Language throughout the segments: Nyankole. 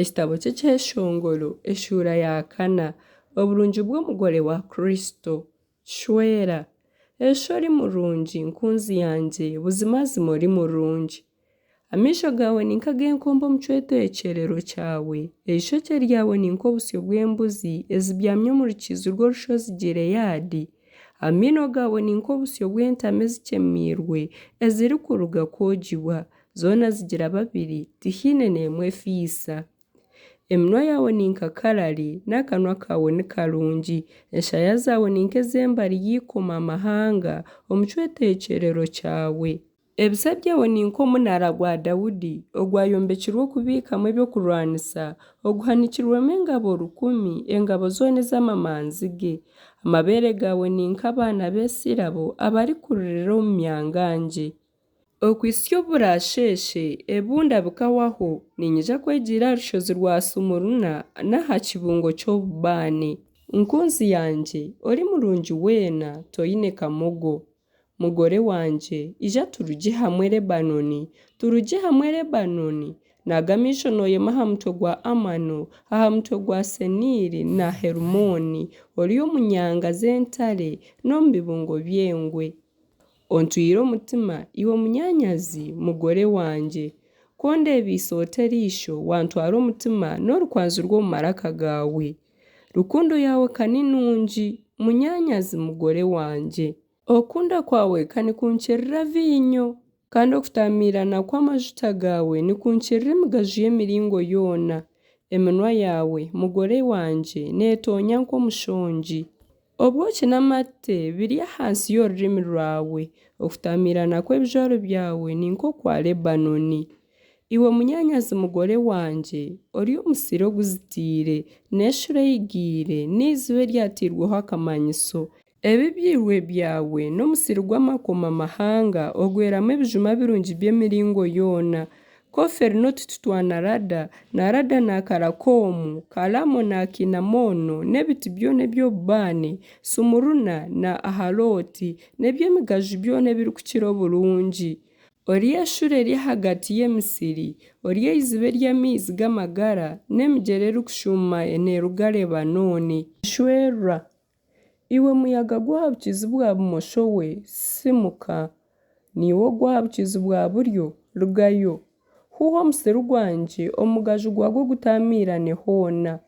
Ekitabo ky'ekyeshongoro eshuura ya kana oburungi bw'omugore wa Kristo. Kishwera. Eshi ori murungi nkunzi yangye buzimazima ori murungi. Amaisho gaawe ni nk'ag'enkombe omu kyotekyerero kyawe, eishokye ryawe ni nk'obusyo bw'embuzi ezibyami omu rukiizi rw'orushozi Gileadi. Amaino gaawe ni nk'obusyo bw'entaama ezikyemeirwe ezirikuruga kwogibwa, zoona zigira babiri, tihaine n'emwe efiisa. Eminwa yaawe ni nka karari, n'akanwa kaawe ni karungi. Enshaya zaawe ni nk'ez'embari y'eikoma-mahanga omu kyotekyerero kyawe. Ebitsya byawe ni nk'omunaara gwa Daudi, ogwayombekirwe okubiikamu eby'okurwanisa, oguhanikirwemu engabo rukumi, engabo zoona ez'amamanzi ge. Amabeere gaawe ni nk'abaana b'esirabo abarikuririra omu myangangye. Okuhitsya obu buraasheeshe, ebibunda bikahwaho, niinyija kwegiira aha rushozi rwa Sumuruna n'aha kibungo ky'obubaane. Nkunzi yangye, ori murungi weena, toine kamogo. Mugore wangye, ija turugye hamwe Lebanooni, turugye hamwe Lebanooni. Naga amaisho nooyema aha mutwe gwa Amano, aha mutwe gwa Seniiri na Herumooni, ori omu nyanga z'entare n'omu bibungo by'engwe. Ontwire omutima, iwe munyaanyazi, mugore wangye. Ku ondeebeise oti eriisho, wantwara omutima n'orukwanzi rw'omu maraka gaawe. Rukundo yaawe ka ni nungi, munyaanyazi, mugore wangye! Okukunda kwawe ka nikunkirira viinyo, kandi okutaamiirana kw'amajuta gaawe nikunkirira emigaju y'emiringo yoona. Eminwa yaawe, mugore wangye, neetoonya nk'omushongi. Obwoki n'amate biri ahansi y'orurimi rwawe, okutaamiirana kw'ebijwaro byawe ni nk'okwa Lebanooni. Iwe munyaanyazi mugore wangye, ori omusiri oguzitiire, n'eshuro eigiire, n'eiziba eryatairweho akamanyiso. Ebibyirwe byawe n'omusiri gw'amakoma-mahanga ogweramu ebijuma birungi by'emiringo yoona, Koferi n'otuti twa narada, narada na karakoomu, kalamo na kinamono, n'ebiti byona eby'obubaane, sumuruna na ahalooti, n'eby'emigaju byona ebirikukira oburungi. Ori eshuro eri ahagati y'emisiri, ori eiziba ery'amaizi g'amagara, n'emigyera erikushuuma neeruga Lebanooni. Eshwerwa. Iwe muyaga gw'aha bukiizi-bwa-bumosho we, simuka! Naiwe ogw'aha bukiizi-bwa-buryo, rugayo! Huuha omusiri gwangye, omugaju gwagwo gutaamiirane hoona.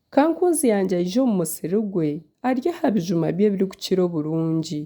Ka nkunzi yangye aije omu musiri gwe, arye aha bijuma bye ebirikukira oburungi.